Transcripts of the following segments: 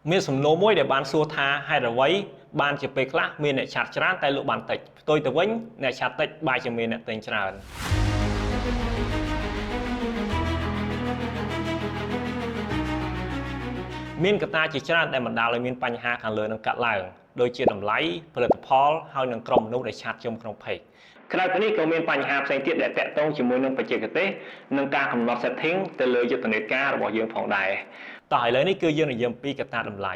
មានសំណួរមួយដែលបានសួរថាហេតុអ្វីបានជាពេលខ្លះមានអ្នក chat ច្រើនតែលក់បានតិចផ្ទុយទៅវិញអ្នក chat តិចបែរជាមានអ្នកទិញច្រើនមានកត្តាជាច្រើនដែលបណ្ដាលឲ្យមានបញ្ហាខាងលើនឹងកាត់ឡើងដូចជាតម្លៃផលិតផលហើយនិងក្រុមមនុស្សដែល chat ជុំក្នុង page ក្រៅពីនេះក៏មានបញ្ហាផ្សេងទៀតដែលតាក់ទងជាមួយនឹងបច្ចេកទេសនិងការកំណត់ setting ទៅលើយុទ្ធនាការរបស់យើងផងដែរតោះឥឡូវនេះគឺយើងនិយាយអំពីកត្តាតម្លៃ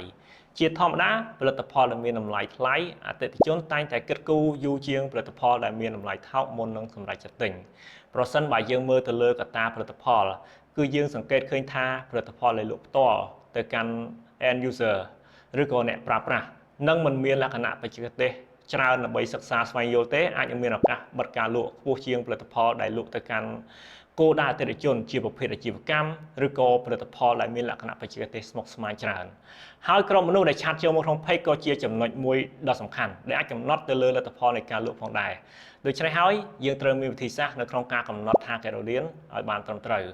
ជាធម្មតាផលិតផលដែលមានតម្លៃថ្លៃអតិថិជនតែងតែគិតគូរយូរជាងផលិតផលដែលមានតម្លៃថោកមុននឹងសម្រេចចិត្តទិញប្រសិនបើយើងមើលទៅលើកត្តាផលិតផលគឺយើងសង្កេតឃើញថាផលិតផលដែលលក់ផ្ទាល់ទៅកាន់ end user ឬក៏អ្នកប្រើប្រាស់នឹងមិនមានលក្ខណៈបច្ចេកទេសច្រើនដើម្បីសិក្សាស្វែងយល់ទេអាចនឹងមានឱកាសបិទការលក់ខ្ពស់ជាងផលិតផលដែលលក់ទៅកាន់គោលដៅអតិថិជនជាប្រភេទអាជីវកម្មឬក៏ផលិតផលដែលមានលក្ខណៈបច្ចេកទេសស្មុគស្មាញច្រើនហើយក្រុមមនុស្សដែល chat ចូលមកក្នុង page ក៏ជាចំណុចមួយដ៏សំខាន់ដែលអាចកំណត់ទៅលើលទ្ធផលនៃការលក់ផងដែរដូច្នេះហើយយើងត្រូវមានវិធីសាស្ត្រនៅក្នុងការកំណត់ target audience ឲ្យបានត្រឹមត្រូវ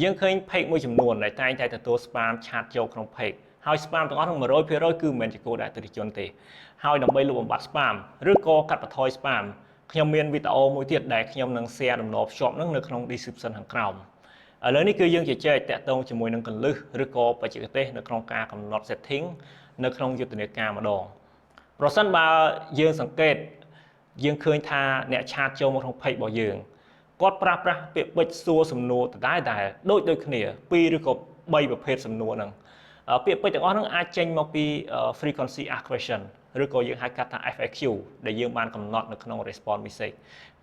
យើងឃើញ page មួយចំនួនដែលតែងតែទទួល spam chat ចូលក្នុង page ហើយ spam ទាំងអស់នោះ100%គឺមិនមែនជាគោលដៅអតិថិជនទេហើយដើម្បីលុបបំបាត់ spam ឬក៏កាត់បន្ថយ spam ខ្ញុំមានវីដេអូមួយទៀតដែលខ្ញុំនឹង share តំណភ្ជាប់នឹងនៅក្នុង description ខាងក្រោមឥឡូវនេះគឺយើងជជែកតាក់ទងជាមួយនឹងគន្លឹះឬក៏បច្ចេកទេសនៅក្នុងការកំណត់ setting នៅក្នុងយុទ្ធនាការម្ដងប្រសិនបើយើងសង្កេតយើងឃើញថាអ្នក chat ចូលមកក្នុង page របស់យើងគាត់ប្រើប្រាស់ពាក្យពេចន៍សួរសំណួរដដែលដែលដូចដូចគ្នាពីរឬក៏3ប្រភេទសំណួរហ្នឹងពាក្យពេចន៍ទាំងអស់ហ្នឹងអាចចេញមកពី frequency ask question ឬក៏យើងហៅកាត់ថា FAQ ដែលយើងបានកំណត់នៅក្នុង response message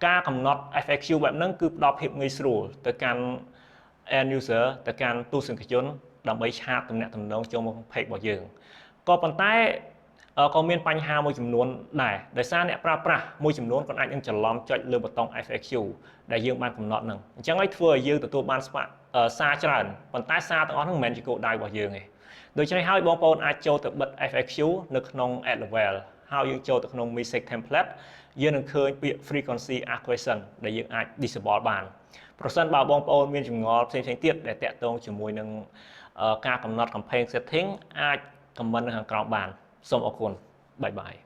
ការកំណត់ FAQ បែបហ្នឹងគឺផ្ដល់ភាពងាយស្រួលទៅកាន់ end user ទៅកាន់ទស្សនិកជនដើម្បី chat ទំនាក់ទំនងចូលមក page របស់យើងក៏ប៉ុន្តែក៏មានបញ្ហាមួយចំនួនដែរដោយសារអ្នកប្រើប្រាស់មួយចំនួនគាត់អាចនឹងច្រឡំចុចលើប៊ូតុង FAQ ដែលយើងបានកំណត់ហ្នឹងអញ្ចឹងហើយធ្វើឲ្យយើងទទួលបានស្វាសារច្រើនប៉ុន្តែសារទាំងអស់ហ្នឹងមិនមែនជាគោលដៅរបស់យើងទេដូច្នេះហើយបងប្អូនអាចចូលទៅបិទ FAQ នៅក្នុង ad level ហើយយើងចូលទៅក្នុង message template យើងនឹងឃើញពាក្យ frequency ask question ដែលយើងអាច disable បានប្រសិនបើបងប្អូនមានចម្ងល់ផ្សេងៗទៀតដែលតាក់ទងជាមួយនឹងការកំណត់ campaign setting អាច comment នៅខាងក្រោមបានសូមអរគុណ bye bye.